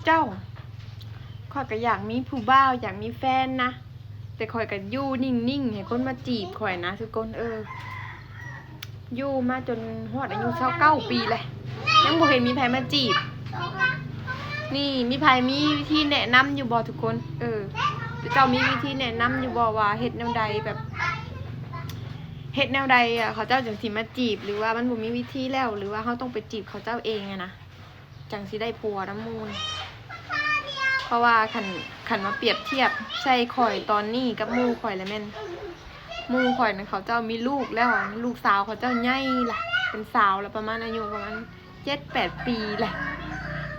ເຈົ້າ ຂ້ອຍກໍຢາກມີຜູ້ບ່າວ ຢາກມີແຟນນະ ແຕ່ຂ້ອຍກໍຢູ່ນິ່ງໆ ໃຫ້ຄົນມາຈີບຂ້ອຍນະທຸກຄົນ. ເອີ ຢູ່ມາຈົນຮອດອາຍຸຊາວເກົ້າປີແລ້ວ ຍັງບໍ່ເຫັນມີໃຜມາຈີບ. ນີ້ ມີໃຜມີວິທີແນະນຳຢູ່ບໍ່ທຸກຄົນ? ເອີ ເຈົ້າມີວິທີແນະນຳຢູ່ບໍ່ວ່າເຮັດແນວໃດ ແບບ ເຮັດແນວໃດ ເຂົາເຈົ້າຈັ່ງຊິມາຈີບ ຫຼືວ່າມັນບໍ່ມີວິທີແລ້ວ ຫຼືວ່າເຮົາຕ້ອງໄປຈີບເຂົາເຈົ້າເອງຫັ້ນນະ ຈັ່ງຊິໄດ້ຜົວນຳໝູ່? ເພາະວ່າຄັນ ຄັນມາປຽບທຽບໃສ່ຂ້ອຍຕອນນີ້ກັບໝູ່ຂ້ອຍລະແມ່ນ ໝູ່ຂ້ອຍນັ້ນເຂົາເຈົ້າມີລູກແລ້ວ ລູກສາວເຂົາເຈົ້າໃຫຍ່ລະ ເປັນສາວລະ ປະມານອາຍຸປະມານເຈັດແປດປີແຫຼະ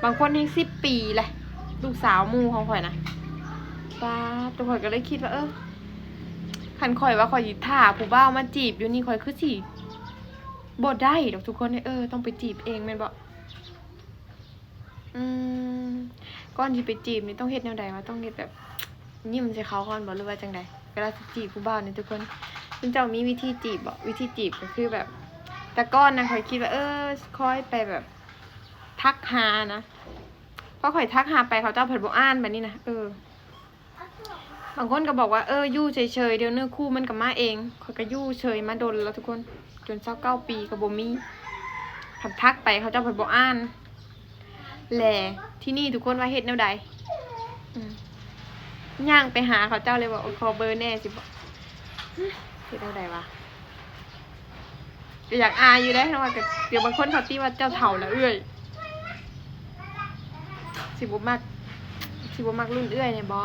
ບາງຄົນແຮ່ງສິບປີແຫຼະ ລູກສາວໝູ່ຂອງຂ້ອຍນະ. ປາດ ໂຕຂ້ອຍກໍເລີຍຄິດວ່າ ເອີ ຄັນຂ້ອຍວ່າຂ້ອຍຊິຖ້າຜູ້ບ່າວມາຈີບຢູ່ນີ້ ຂ້ອຍຄືຊິບໍ່ໄດ້ດອກທຸກຄົນເອີຍ ຕ້ອງໄປຈີບເອງແມ່ນບໍ່? ອືມ ກ່ອນຊິໄປຈີບນີ້ຕ້ອງເຮັດແນວໃດວະ? ຕ້ອງເຮັດແບບຍິ້ມໃສ່ເຂົາກ່ອນບໍ່ ຫຼືວ່າຈັ່ງໃດ? ເວລາຊິຈີບຜູ້ບ່າວນີ້ທຸກຄົນ ເຈົ້າມີວິທີຈີບບໍ່? ວິທີຈີບກໍຄືແບບ ແຕ່ກ່ອນນະ ຂ້ອຍຄິດວ່າ ເອີ ຄອຍໄປແບບທັກຫານະ ພໍຂ້ອຍທັກຫາໄປ ເຂົາເຈົ້າພັດບໍ່ອ່ານບາດນີ້ນະ ເອີ. ບາງຄົນກໍບອກວ່າ ເອີ ຢູ່ເສີຍໆ ດຽວເນື້ອຄູ່ມັນກໍມາເອງ. ຂ້ອຍກໍຢູ່ເສີຍມາດົນແລ້ວທຸກຄົນ ຈົນຊາວເກົ້າປີກໍບໍ່ມີ. ຄັນທັກໄປເຂົາເຈົ້າເພິ່ນບໍ່ອ່ານ ແລະ ທີນີ້ທຸກຄົນວ່າເຮັດແນວໃດ? ອືມ ຍ່າງໄປຫາເຂົາເຈົ້າເລີຍ ບອກ ຂໍເບີແດ່ ຊິບອກ ເຮັດແນວໃດວະ? ກໍຢາກອາຍຢູ່ເດ້ ເພາະວ່າກໍ ດຽວບາງຄົນເຂົາຕິວ່າເຈົ້າເຖົ້າລະເອື້ອຍ ຊິບໍ່ມັກ ຊິບໍ່ມັກລຸ້ນເອື້ອຍແດ່ບໍ?